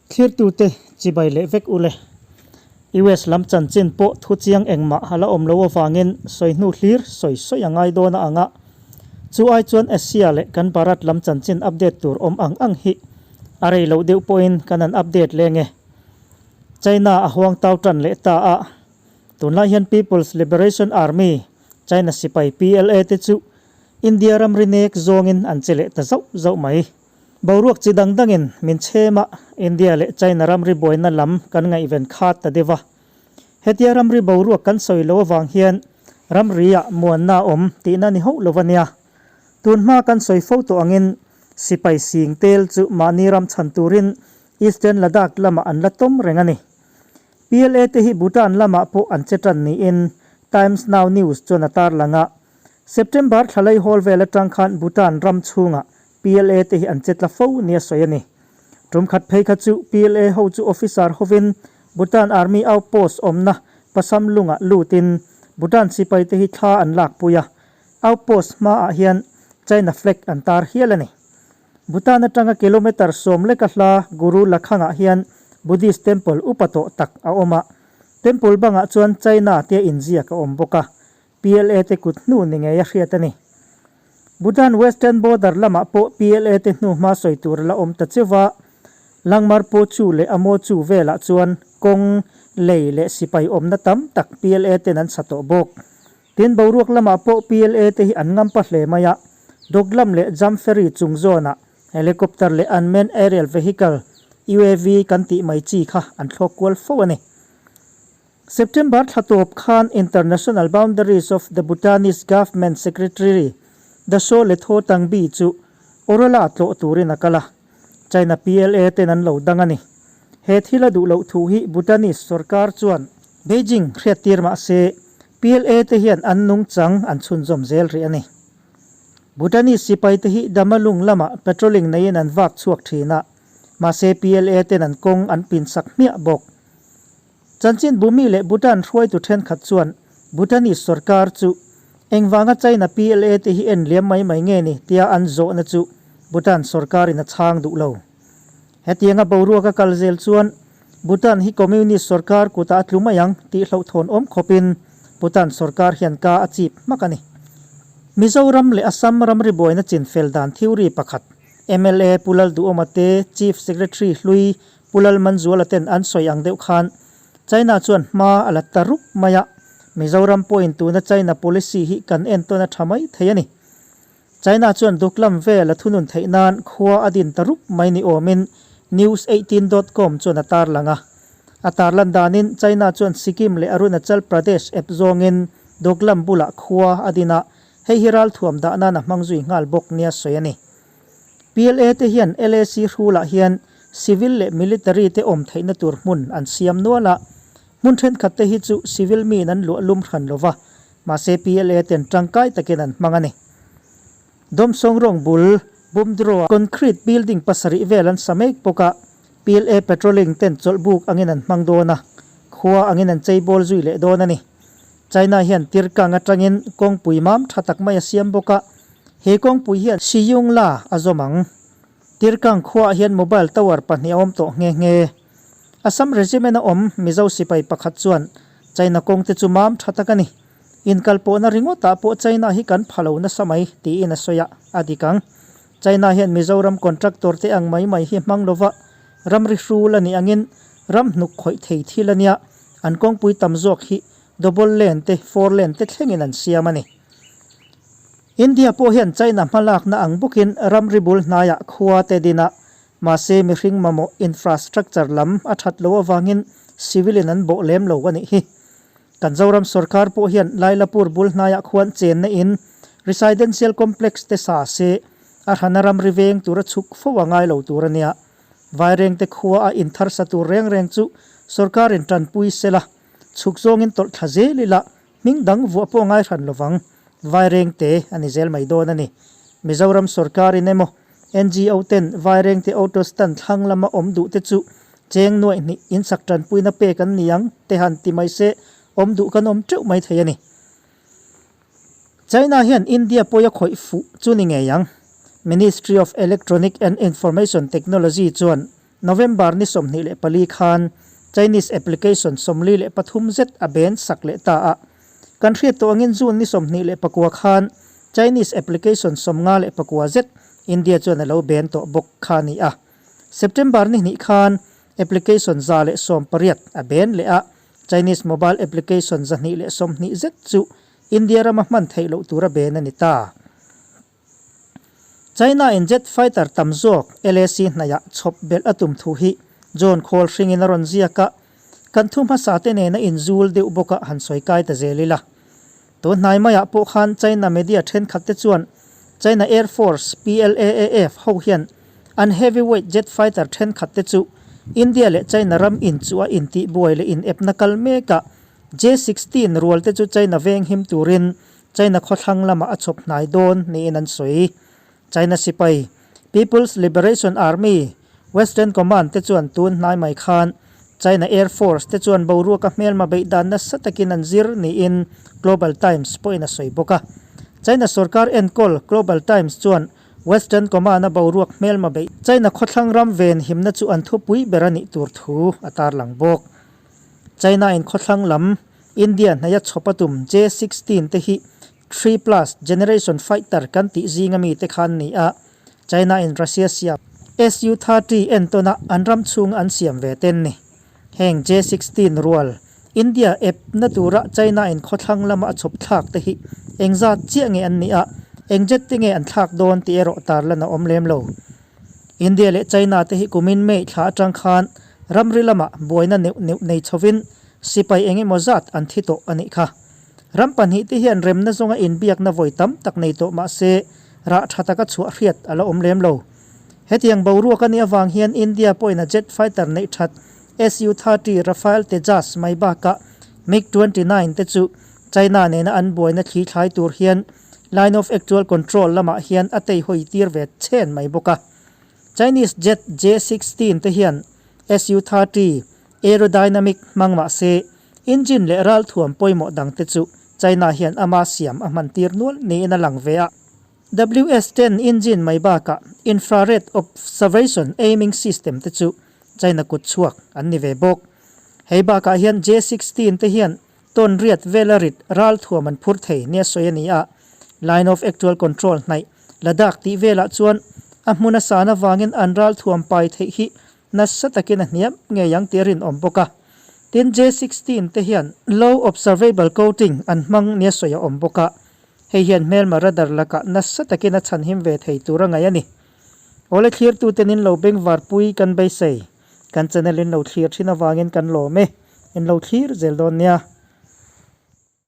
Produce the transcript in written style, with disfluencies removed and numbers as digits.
Thlirtute chibai leh vek ule. US lam chanchin pawh thu chiang engmah a la awm lo avangin sawi hnu hlir sawi sawi a ngai dawn a ang a. Chu ai chuan Asia leh kan Bharat lam chanchin update tur awm ang ang hi a rei loh deuh pawhin kan han update leng e. China a huang tau tan leh ta a, tunlai hian People's Liberation Army, China sipai PLA te chu India ramri nek zawngin an che leh ta zauh zauh mai. Boruak chi dang dangin min chhem a, India leh China ramri buaina lam kan ngaihven khat ta deuh a. Hetia ramri boruak kan sawi lo avang hian ramri-ah muanna a awm tihna ni hauh lo a nia. Tun hma kan sawi fo tawh angin sipai sing tel chu mahni ram chhan turin Eastern Ladakh lamah an la tawm reng a ni. PLA te hi Bhutan lamah pawh an che tan niin Times Now News chuan a tarlang a. September thlalai hawl vel atang khan Bhutan ram chhungah PLA te hi an che tla fo nia sawi a ni. Tum khat phei kha chu PLA ho chu officer hovin Bhutan Army outpost awmna Pasam lungah lutin Bhutan sipai te hi thla an lakpui a, outpost hmaah hian China flag an tar hial a ni. Bhutan atanga kilometre sawm leka hla Guru Lakhangah hian Buddhist temple upa tawh tak a awm a, temple bangah chuan China tia inziak a awm bawk a, PLA te kut hnu ni ngei a hriat a ni. Bhutan Western border lamah pawh PLA te hnu hma sawi tur a la awm ta cheu va, Langmar Pochu leh Amochu velah chuan kawng, lei leh sipai awmna tam tak PLA ten an sa tawh bawk. Tin, boruak lamah pawh PLA te hi an ngampa hle mai a, Doklam leh Jam Ferry chung zawnah helicopter leh unmanned aerial vehicle, UAV, kan tih mai chi kha an thlawk kual fo a ni. September thla tawp khan International Boundaries of the Bhutanese Government Secretary Dasho Letho Tangbi chu Orola tlawh turin a kal a, China PLA ten an lo dang a ni. He thil a duh loh thu hi Bhutanese sorkar chuan Beijing hriattir mah se PLA te hian an nungchang an chhunzawm zel rih a ni. Bhutanese sipai te hi Damalung lamah patrolling neiin an vak chhuak thin a, mahse PLA ten an kawng an pinsak hmiah bawk. Chanchin Bhumi leh Bhutan hruaitu thenkhat chuan Bhutanese sorkar chu engvanga China PLA te hi en liam mai mai nge ni tia an zawhna chu Bhutan sorkarin a chhang duh lo. Hetianga boruak a kal zel chuan Bhutan hi Communist sorkar kutah a tlu mai ang tih hlauhthawn awm khawpin Bhutan sorkar hian ka a chip hmak a ni. Mizoram leh Assam ramri buaina chinfel dan theory pakhat mla Pu Lalduhawma te Chief Secretary hlui Pu Lalmanzuala ten an sawi ang deuh khan China chuan hma a la ta rup mai a, Mizoram pawhin tuna China policy hi kan entawn a tha mai thei a ni. China chuan Duklam vel a thunun theih nan khua a din ta rup mai ni awmin News 18 dot com chuan a tarlang a. A tarlan danin China chuan Sikkim leh Arunachal Pradesh ep zawngin Doklam bulah khua a din a, hei hi ralthuam dah nan a hmang zui nghal bawk nia sawi a ni. PLA te hian LAC hrulah hian civil leh military te awm theihna tur hmun an siam nual a, hmun thenkhat te hi chu civil miin an luah lum hran lova, mahse PLA ten tangkai takin an hmang a ni. Dawmsawng rawng bul Bumdro-a concrete building pasarih vel an sa mek bawk a, PLA patrolling ten chawlhbuk angin an hmang dawn a, khua angin an cheibawl zui leh dawn a ni. China hian tirkang atangin kawngpui mam tha tak mai a siam bawk a, he kawngpui hian Siyungla a zawm ang. Tirkang khuaah hian mobile tower pahnih a awm tawh nghe nghe. Assam Regiment a awm Mizo sipai pakhat chuan China kawng te chu mam tha tak a ni. Inkalpawhna ringawtah pawh China hi kan pha lo nasa mai tiin a sawi a, a dik ang. China hian Mizoram contractor te ang mai mai hi hmang lova ramri hrul a nih angin ram hnuk khawih thei thil a nia. An kawngpui tam zawk hi double lane te four lane te thlengin an siam a ni. India pawh hian China hmalakna ang bawkin ramri bul hnaiah khua te din a, mahse mihring mamawh infrastructure lam a that lo avangin civil in an bawh lem lo a nih hi. Kan Zoram sorkar pawh hian Lailapur bul hnaiah khuan chenna in residential complex te sa se a hrana ramri veng tura chhuk fo a ngai lo tur a nia. Vairengte khua a inthar sa tur reng reng chu sorkarin tanpui sela, chhuk zawngin tawlh thla zel ila hming dang vuah pawh ngai hran lovang. Vairengte a ni zel mai dawn a ni. Mizoram sorkarin emaw NGO ten Vairengte auto stand thlang lama awm duh te chu cheng nuaih hnih insak tanpuina pek an ni ang te han ti mai se awm duh kan awm teuh mai thei a ni. China hian India pawia khawih fuh chu ni ngei ang. Ministry of Electronic and Information Technology chuan November ni 24 khan Chinese application 43 zet a ban sak leh ta a. Kan hriat tawh angin June ni 29 khan Chinese application 59 zet India chuan a lo ban tawh bawk kha a ni a. September ni hnih khan application 118 a ban leh a, Chinese mobile application 220 zet chu India rama hman theih loh tura ban a ni ta. China in jet fighter tam zawk LAC hnaihah chhawp belh a tum thu hi John Khawl hringin a rawn ziak a, kan thu hmasa te nena inzul deuh bawk a han sawi kai ta zel ila. Tun hnai maiah pawh khan China media thenkhat te chuan China Air Force, PLAAF, ho hian an heavyweight jet fighter thenkhat te chu India leh China ram inchuh a intihbuai leh inepna kal mekah J-16 rual te chu China veng him turin China khawthlang lamah a chhawp hnai dawn niin an sawi. China sipai, People's Liberation Army, Western Command te chuan tun hnai mai khan China Air Force te chuan boruaka hmelma beih dan nasa takin an zir niin Global Times pawhin a sawi bawk a. China sorkar enkawl Global Times chuan Western Command-a boruak hmelma beih China khawthlang ram ven himna chu an thupui ber a nih tur thu a tarlang bawk. China-in khawthlang lam India hnaia chhawp a tum J-16 te hi Three plus generation fighter kan tih zinga mi te khan ni a, China in Russia siam Su-30 entawn a an ram chhung an siam ve ten ni. Heng J-16 rual India ep na tura China in khawthlang lama a chhawp thlak te hi engzat chiah nge an nih a, eng jet te nge an thlak dawn tih erawh tarlan a awm lem lo. India leh China te hi kumin May thla atang khan ramri lamah buaina neuh neuh nei chhovin sipai eng emaw zat an thi tawh a nih kha. Ram pahnihte hian remna zawnga inbiakna vawi tam tak nei tawh mah se rah tha taka chhuah hriat a la awm lem lo. Hetiang boruak a nih avang hian India pawhin a jet fighter neih that Su-30 Rafale Tejas mai bakah MiG-29 te chu China nena an buaina thli thlai tur hian Line of Actual Control lamah hian a teihawi tir ve chhen mai bawk a. Chinese jet J-16 te hian Su-30 aerodynamic hmang mah se Engine leh ralthuam pawimawh dangte chu China hian ama siam a hman tir nual niin a lang ve a. WS-10 engine mai bakah infrared observation aiming system te chu China kut chhuak an ni ve bawk. Hei bakah hian J-16 te hian tawn riat vela rit ralthuam an phur thei nia sawi a ni a. Line of Actual Control hnaih Ladakh tih velah chuan a hmun a san avangin an ralthuam pai theih hi Nasa takin a hniam ngei ang tih a rinawm bawk a. Tin, J-16 te hian low observable coating an hmang nia sawi a awm bawk a. Hei hian hmelma radar lakah nasa takin a chhanhim ve thei tur a ngaih a ni. Awle thlirtuten in lo bengvarpui kan beisei. Kan channel in lo thlir thin avangin kan lawm e. In lo thlir zel dawn nia.